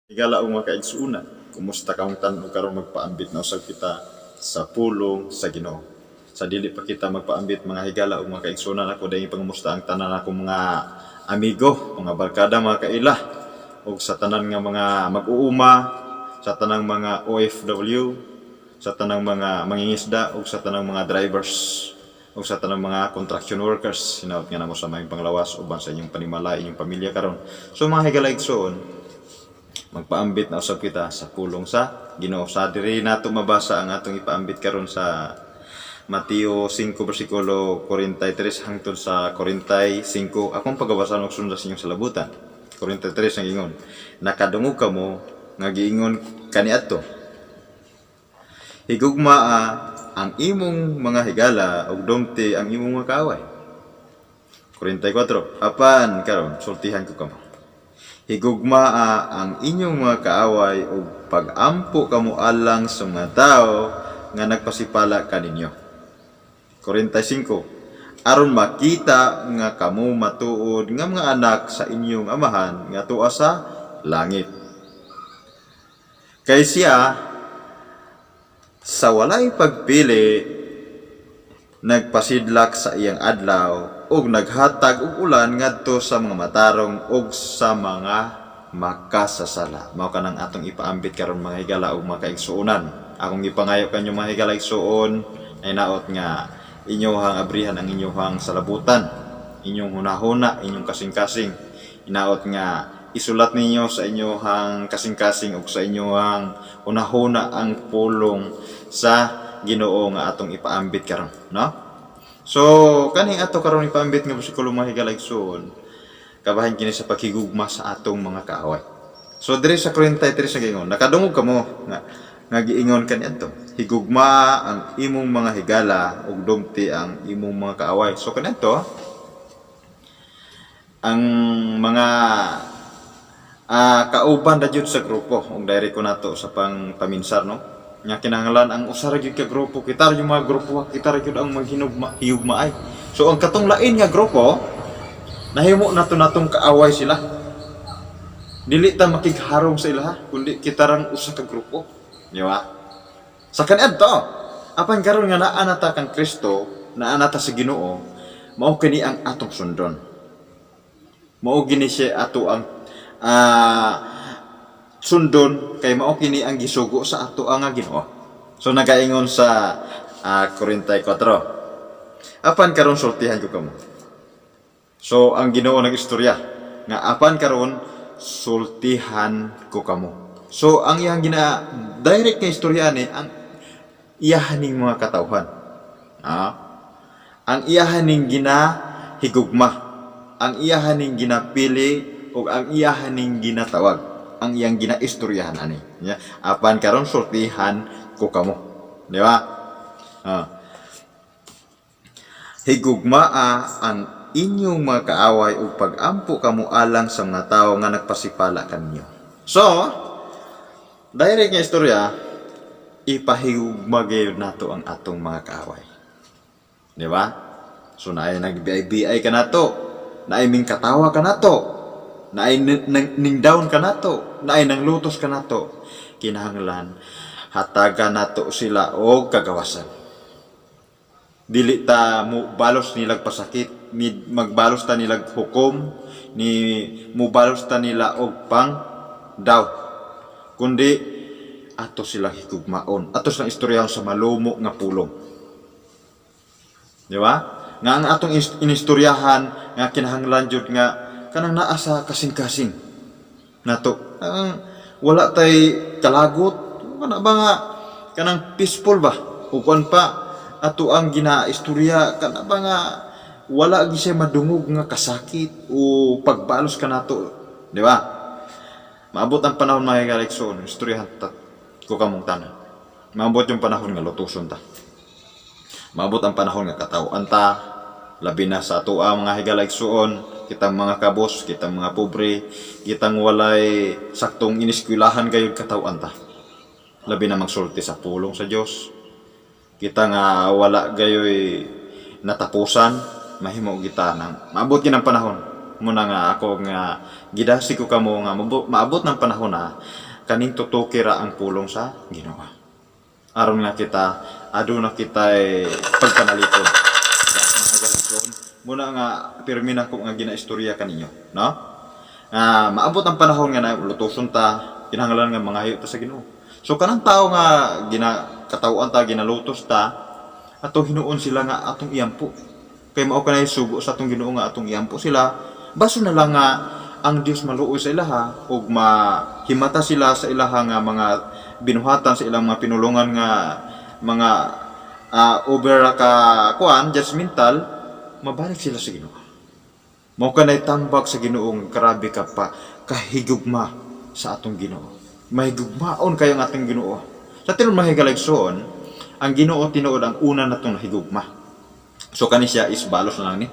Higala ug mga kaigsuonan, kumusta kamong tan-o karon? Magpaambit na usab kita sa pulong sa Ginoo. Sa dili pa kita magpaambit, mga higala ug mga kaigsuonan, ako dayong ipangumusta ang tanan akong mga amigo, mga barkada, mga kaila, ug sa tanan nga mga mag-uuma, sa tanang mga OFW, sa tanang mga mangingisda ug sa tanang mga drivers ug sa tanang mga construction workers. Hinaot nga namo sa maayong panglawas uban sa inyong panimala, inyong pamilya karon. So mga higala, igsoon, magpaambit na usab kita sa pulong sa Ginoo. Sa diri nato mabasa ang atong ipaambit karon sa Mateo 5 bersikulo 43 hangtod sa 45. Akong pagabasa og sunda sa inyong salabutan. 43 ang ingon: "Nakadungog kamo nga giingon kaniadto, 'Higugmaa ang imong mga higala ug dumti ang imong mga kaaway.' 44: Apan karon sultihan ko kamo: Higugmaa ang inyong mga kaaway ug pag-ampo kamo alang sa mga tawo nga nagpasipala kaninyo. 45: Aron makita nga kamo matuod nga mga anak sa inyong Amahan nga tuwa sa langit. Kay siya sa walay pagpili nagpasidlak sa iyang adlaw ug naghatag og ulan ngadto sa mga matarong ug sa mga makasasala." Mao kanang atong ipaambit karon, mga higala ug mga kaigsuonan. Akong gipangayo kanyo, mga higala, igsuon, ay naot nga inyohang abrihan ang inyohang salabutan, inyong hunahuna, inyong kasing-kasing. Inaot nga isulat ninyo sa inyohang kasing-kasing ug sa inyohang hunahuna ang pulong sa Ginoo nga atong ipaambit karon, no? So, kaning ato karon ipaambit nga bersikulo, mga higala, igsoon, kabahin kini sa paghigugma sa atong mga kaaway. So diri sa 43 sa giingon, "Nakadungog kamo nga giingon kaniadto, 'Higugma ang imong mga higala ug dumti ang imong mga kaaway.'" So kaniadto ang mga kauban na jud sa grupo ug direct ko nato sa pang paminsar, no, nga kinahanglan ang usa ra gyud ka grupo, kita ra yung mga grupo, kita ra gyud ang maghinugma higugmaay. So ang katong lain nga grupo, nahimo nato natong kaaway sila. Dili ta makigharong sa ilaha kundi kita rang usa ka grupo, di ba? Sa kaniadto, apan karon nga naa na ta kang Kristo, naa na ta sa Ginoo, mao kini ang atong sundon, mao gini siya ato ang sundon kay mao kini ang gisugo sa ato ang Ginoo. So nagaingon sa 44: "Apan karon sultihan ko kamo." So ang Ginoo nag-istorya nga, "Apan karon sultihan ko kamo." So ang iyang gina direct nga istorya ni ang iyahan ning mga katawhan. Ang iyahan ning gina higugma, ang iyahan ning ginapili ug ang iyahan ning ginatawag, ang iyang ginaistoryahan ani. Ya, "Apan karon sultihan ko kamo." Di ba? "Higugmaa ang inyong mga kaaway ug pag-ampo kamo alang sa mga tawo nga nagpasipala kaninyo." So, direct nga istorya, ipahigugma gayud nato ang atong mga kaaway. Di ba? So naay nag-BI ka nato, naay ming katawa ka nato, naay ning down ka nato, naay nang lutos ka nato. Kinahanglan hatagan nato sila og kagawasan. Dili ta mo balos nilag pasakit, ni magbalos ta nilag hukom, ni mubalos ta nila og pang daw. Kundi ato silang higugmaon. Ato silang istoryahon sa malumo nga pulong. Di ba? Nga ang atong inistoryahan nga kinahanglan jud nga kanang naa sa kasing-kasing nato. Ang wala tay kalagot, kana ba nga kanang peaceful ba? Ug kuan pa ato ang ginaistorya, kana ba nga wala gi siya madungog nga kasakit o pagbalos kanato, di ba? Maabot ang panahon, mga higala, igsoon, istoryahan ta ko kamong tanan. Maabot yung panahon nga lutuson ta. Maabot ang panahon nga kataw-an ta, labi na sa atoa, mga higala, igsuon, kitang mga kabos, kitang mga pobre, kitang walay saktong iniskwelahan gayud, kataw-an ta. Labi na magsulti sa pulong sa Dios. Kita nga wala gayoy natapusan, mahimo kita nang maabot kinang panahon. Muna nga ako nga gidasig ko kamo nga maabot ng panahon na kaning tutuki ra ang pulong sa Ginoo. Aron nga kita aduna kita pagpanalipod. Diba, mga higalaigsoon? Muna nga pirmi na ko nga ginaistorya kaninyo, no? Nga maabot ang panahon nga na lutoson ta, kinahanglan nga mangayo ta sa Ginoo. So kanang tao nga ginakataw-an ta, ginalutos ta, ato hinuon sila nga atong iampo. Kay mao kanay sugo sa atong Ginoo nga atong iampo sila. Baso na lang nga ang Dios maluoy sa ilaha ug mahimata sila sa ilaha nga mga binuhatan, sa ilang mga pinulungan nga mga over ka kuan judgmental, mabalik sila sa Ginoo. Mao kanay tambag sa Ginoong grabe ka pa kahigugma sa atong Ginoo. Mahigugmaon kayo ang atong Ginoo. Sa tinuod, mga higalaigsoon, ang Ginoo tinuod ang una natong nahigugma. So kani siya is balos na lang ni.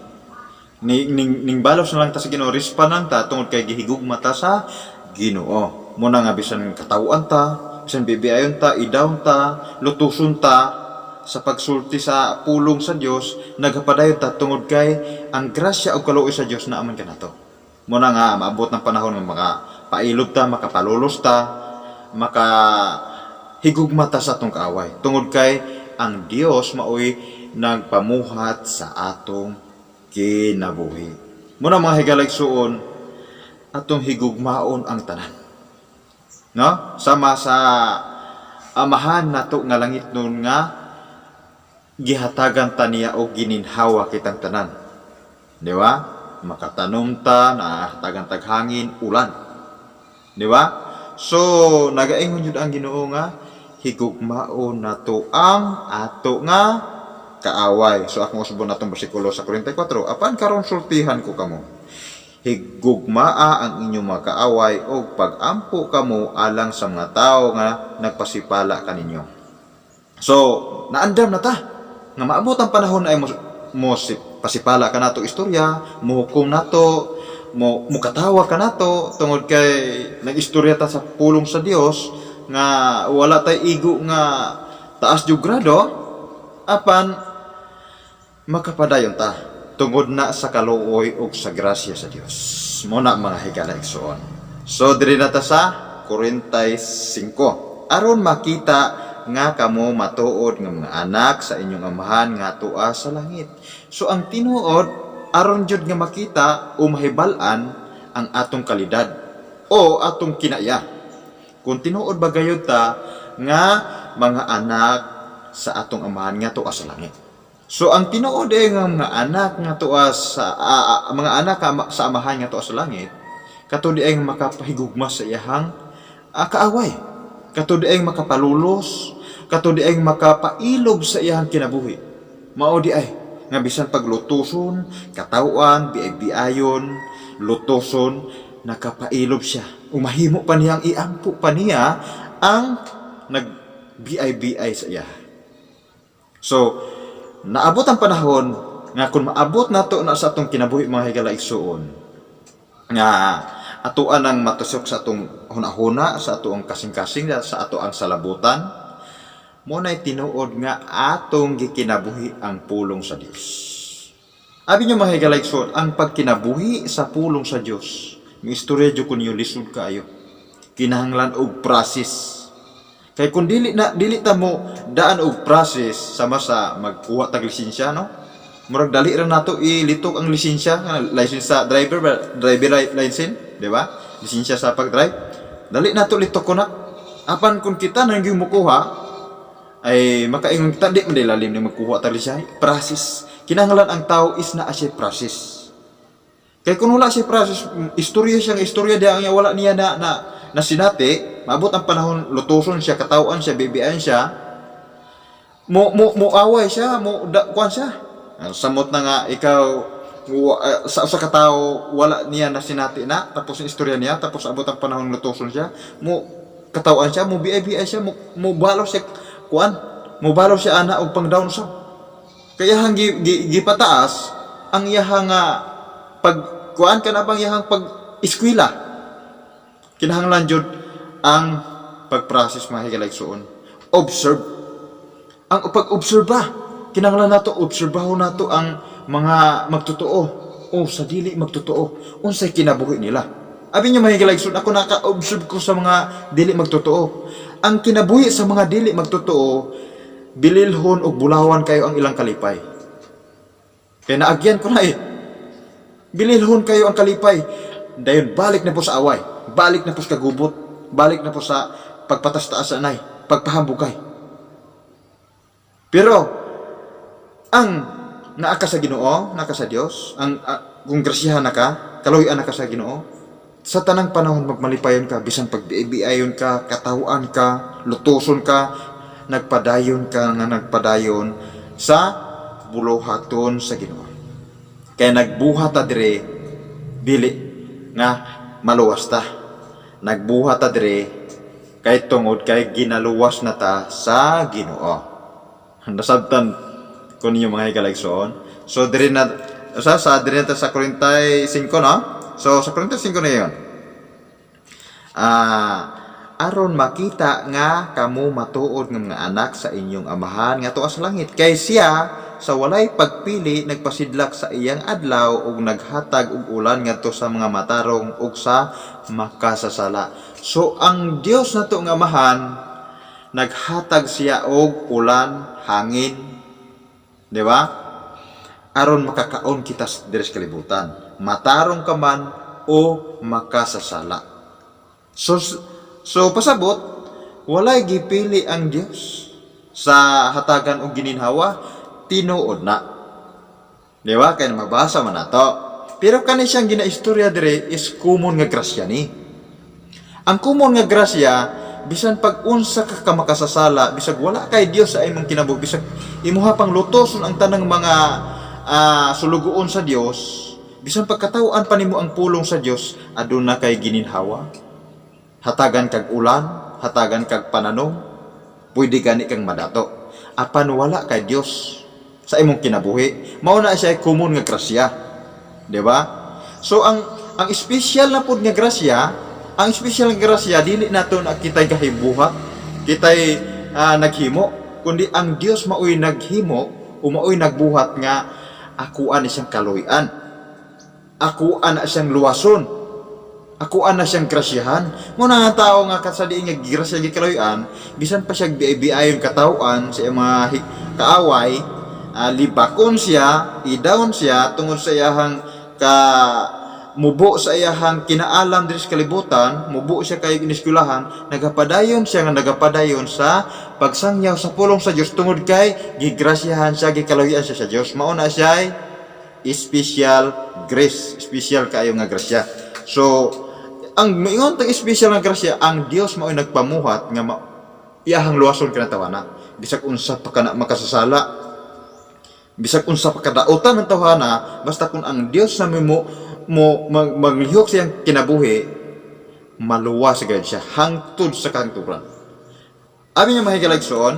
Ning balos na lang ta sa Ginoo, rispa lang ta tungod kay gihigugma ta sa Ginoo. Muna nga bisan katawhan ta, bisan bibiayon ta, i-down ta, lutuson ta sa pagsulti sa pulong sa Dios, nagapadayon ta tungod kay ang grasya ug kaluoy sa Dios naa man kanato. Muna nga maabot ng panahon nga makapailob ta, makapalulos ta, maka higugma ta sa atong kaaway tungod kay ang Dios maoy nagpamuhat sa atong kinabuhi. Muna, mga higalaigsuon, atong higugmaon ang tanan. No? Sama sa Amahan nato nga langit nun nga gihatagan ta niya og gininhawa kitang tanan. Di ba? Makatanom ta, nahatagan tag hangin, ulan. Di ba? So, nagaingon jud ang Ginoo nga higugmaon nato ang ato nga kaaway. So akong usbon natong bersikulo sa 44, "Apan karon sultihan ko kamo. Higugmaa ang inyong mga kaaway og pag-ampo kamo alang sa mga tawo nga nagpasipala kaninyo." So, naandam na ta nga maabot ang panahon na ay mo pasipala ka nato istorya, mo hukom nato, mo mukatawa ka nato tungod kay nag-istorya ta sa pulong sa Dios nga wala tay igo nga taas jud grado, apan makapadayon ta tungod na sa kaluoy ug sa grasya sa Dios. Mo na, mga higala igsoon. So diri na ta sa 45. "Aron makita nga kamo matuod nga mga anak sa inyong Amahan nga tua sa langit." So ang tinuod, aron jud nga makita o mahibal-an ang atong kalidad o atong kinaya. Kung tinuod ba gayud ta nga mga anak sa atong Amahan nga tua sa langit. So ang tinuod eh nga mga anak nga tua sa mga anak sa Amahan nga tua sa langit, kato di ay makapahigugma sa iyahang kaaway. Kato di ay makapalulos, kato di ay makapailob sa iyahang kinabuhi. Mao di ay nga bisan paglutuson, katawan, biay-biayon, lutuson, nakapailob siya. Umahimo pa niyang iampo pa niya ang nag BI-BI sa iya. So, naabot ang panahon nga kung maabot nato na sa atong kinabuhi, mga higala igsuon, nga atoan ang matusok sa atong hunahuna, sa atong kasing-kasing, sa ato ang salabutan, mo na'y tinuod nga atong gikinabuhi ang pulong sa Dios. Abi niyo, mga higala igsuon, ang pagkinabuhi sa pulong sa Dios, may istorya jud ko niyo, lisod kaayo. Kinahanglan og process. Kay kung dili na dili ta mo daan og process, sama sa magkuha tag lisensya, no? Murag dali ra nato ilitok ang lisensya, nga license sa driver ba, driver license, di ba? Lisensya sa pag-drive. Dali nato litok ko na. Apan kung kita nang mukuha ay makaingon kita, di man lalim ni magkuha tag lisensya. Process. Kinahanglan ang tao is naa siya process. Kay kung wala siya process, istorya siyang istorya diya nga wala niya na sinati, maabot ang panahon lutuson siya, katawan siya, bibian siya, mo away siya, mo da, kuan siya. Samot na nga ikaw sa usa ka tawo wala niya na sinati na, tapos ang istorya niya, tapos abot ang panahon lutuson siya, mo katawan siya, mo biay siya, mo balo siya kuan, mo balo siya ana og pang down sa. Kaya hang gipataas ang iyahang nga pag kuan ka na bang iyahang pag eskwela. Kinahanglan jud ang pag-process, mga higalaigsuon. Observe. Ang pag-obserba, kinahanglan nato obserbahon nato ang mga magtotoo. o sa dili magtotoo, unsay kinabuhi nila? Abi niyo, mga higalaigsoon, ako naka-observe ko sa mga dili magtotoo. Ang kinabuhi sa mga dili magtotoo, bililhon og bulawan kayo ang ilang kalipay. Kaya naagyan ko na eh. Bililhon kayo ang kalipay. Dayon balik na po sa away. Balik na po sa kagubot. Balik na po sa pagpatas-taas sa anay. Pagpahambugay. Pero, ang naa ka sa Ginoo, naa ka sa Dios, ang kung grasyahan na ka, kaluy-an na ka sa Ginoo, sa tanang panahon magmalipayon ka, bisan pagbiayon ka, katawhan ka, lutoson ka, nagpadayon ka nga nagpadayon sa buluhaton sa Ginoo. Kaya nagbuhat ta dire dili nga maluwas ta. Nagbuhat ta dire kay tungod kay ginaluwas na ta sa Ginoo. Nasabtan ko ninyo, mga higalaigsoon. So dire na sa dire na ta sa 45, no? So sa 45 na 'yon. Aron makita nga kamo matuod nga mga anak sa inyong Amahan nga tuwa sa langit, kay siya sa walay pagpili nagpasidlak sa iyang adlaw ug naghatag og ulan ngadto sa mga matarong ug sa makasasala. So ang Dios nato nga Amahan, naghatag siya og ulan, hangin, di ba? Aron makakaon kita sa diri sa kalibutan. Matarong ka man o makasasala. So pasabot, walay gipili ang Dios sa hatagan og gininhawa, tinuod na. Di ba? Kaya mabasa man nato. Pero kani siyang ginaistorya dire is common nga grasya ni. Ang common nga grasya, bisan pag unsa ka ka makasasala, bisag wala kay Dios sa imong kinabuhi, bisag imuha pang lutoson ang tanang mga sulugoon sa Dios, bisan pagkataw-an pa nimo ang pulong sa Dios, aduna kay gininhawa. Hatagan kag ulan, hatagan kag pananom, pwede gani kang madato. Apan wala kay Dios sa imong kinabuhi. Mao na siya common nga grasya. Di ba? So ang espesyal na pud nga grasya, ang espesyal nga grasya, dili nato na kitay gahibuhat, kitay naghimo, kundi ang Dios maoy naghimo o maoy nagbuhat nga akuan ni siyang kaluy-an. Akuan na siyang luwason. Akuan na siyang grasyahan. Mao na nga tao nga sa diin nga gigrasya, gikaluy-an, bisan pa siya biay-biayon katawhan sa iyang mga kaaway, libakon siya, i-down siya tungod sa iyahang ka mubo sa iyahang kinaalam diri sa kalibutan, mubo siya kay iniskwelahan, nagapadayon siya nga nagapadayon sa pagsangyaw sa pulong sa Dios tungod kay gigrasyahan siya, gikaluy-an siya sa Dios. Mao na siya special grace, special kaayo nga grasya. So, ang moingon tag special nga grasya, ang Dios mao'y nagpamuhat nga iyahang luwason kinatawana. Bisag unsa pa kana makasasala, bisag unsa pa kadautan ng tawhana, basta kung ang Dios na mo mo maglihok siyang kinabuhi, maluwas gayud siya hangtod sa kahangturan. Abi niya, mga higalaigsoon,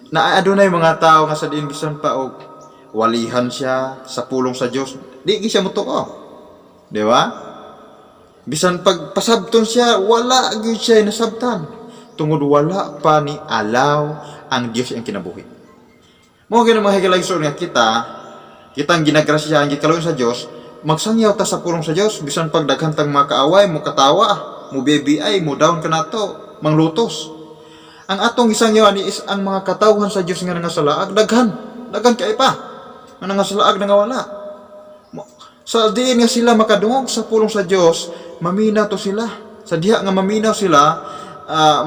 na adunay mga tao nga sa diin bisan pa og walihan siya sa pulong sa Dios, di gi siya motuo. Di ba? Bisan pag pasabton siya, wala gyud siya nasabtan. Tungod wala pa ni alaw ang Dios ang kinabuhi. Mao gyud, mga higalaigsoon, nga kita, kitang ginagrasyahan, gikaluoyan sa Dios, magsangyaw ta sa pulong sa Dios bisan pag daghan tang mga kaaway, mo katawa, mo BBI, mo down kanato, manglutos. Ang atong gisangyaw ani is ang mga katawhan sa Dios nga nangasalaag daghan, daghan kay pa. Nga nangasalaag, nangawala. Sa diin nga sila makadungog sa pulong sa Dios, maminaw to sila. Sa diha nga maminaw sila,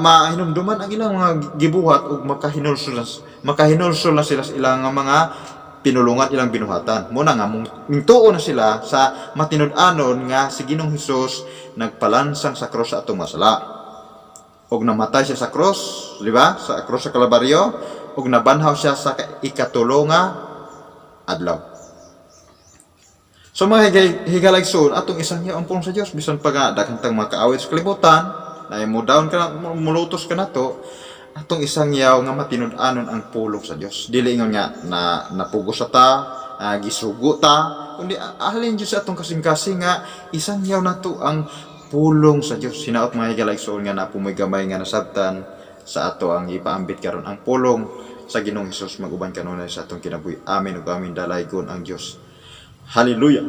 mahinumduman ang ilang mga gibuhat ug makahinulsol na sila sa ilang mga pinulungan, ilang binuhatan. Mao na nga mong mingtuo na sila sa matinud-anon nga si Ginoong Hesus nagpalansang sa krus sa atong masala. Ug namatay siya sa krus, di ba? Sa krus sa Kalbaryo, ug nabanhaw siya sa ikatulo nga adlaw. So mga higalaigsoon, atong isangyaw ang pulong sa Dios bisan pa nga daghan tang mga kaaway sa kalibutan, na mo down ka na, mulutos ka na to, atong isangyaw nga matinud-anon ang pulong sa Dios. Dili ingon nga na napugos sa ta, gisugo ta, kundi ahalin Dios sa atong kasing-kasing nga isangyaw nato ang pulong sa Dios. Hinaot, mga higalaigsoon, nga naa po moy gamay nga nasabtan sa ato ang ipaambit karon. Ang pulong sa Ginoong Hesus mag-uban kanunay sa atong kinabuhi. Amen ug amen. Dalaygon ang Dios. Hallelujah.